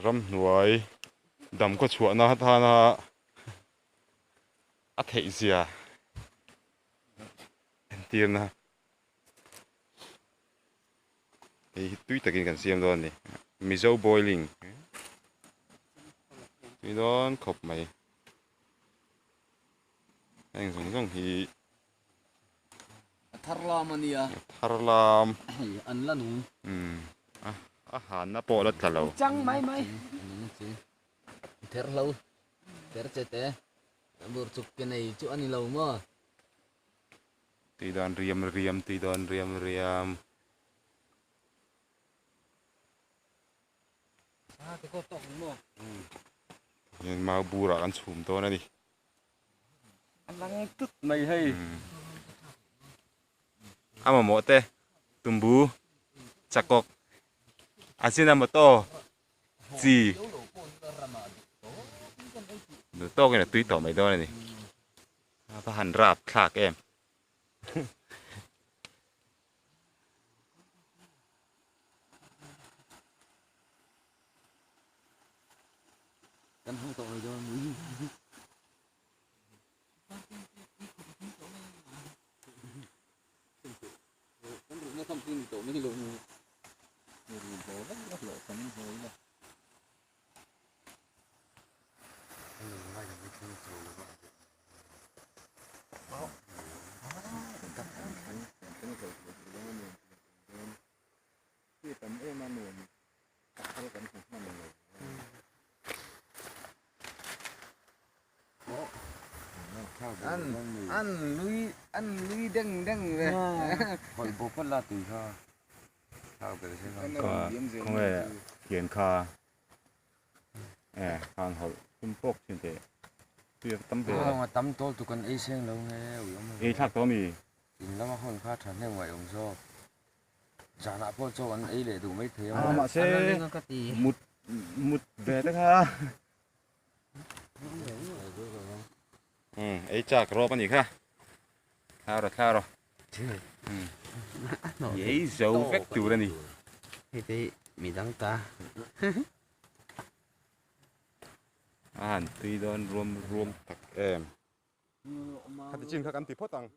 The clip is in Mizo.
Ramhnuai dam khaw chhuahna atana a theih zia entirna hei hi tui takin kan siam dawn a ni Mizo boiling tui dawn khawp mai heng zawng zawng hi A thar lam a nia. A thar lam. Hei an la nung. Umm a a hanna pawh la tla lo. Chang mai mai. A nung chi. Ther hlo. Ther che te. Bur chuk ke nei chu a ni lo maw. Tui dawn riam riam tui dawn riam riam. A te kawt tawk ang maw. Hian mau burah kan chhum dawn a ni. A lang tut mai hei. A mamawh te tumbu chakawk ajinomoto chi duh tawkin a tui tawh mai dawn a ni. A va han rap thlak em. Kan hmu tawh mai dawn ni. Kan rukna tham chu ni tawh mai lo ni. Ru bo vek vek loh kan hawi la. An lui an lui deng deng ve. Hawlh bawk phawt la tui kha. Kha khawnge thian kha e khan hawlh tum pawk thin teh tui a tam ve a tam tawl tu kan ei seng lo nge ui awm ei thlak tawh ami in lama hawn kha tha hnem ngaih awm zawk zanah pawh chaw an ei leh duh mai thei a mahse mut mut ve te kha ei chak rawp anih kha thla rawh thla rawh ei zo vek tur a ni hei te hi midang ta a han tui dawn ruam ruam tak em khati chin kha kan ti phawt ang.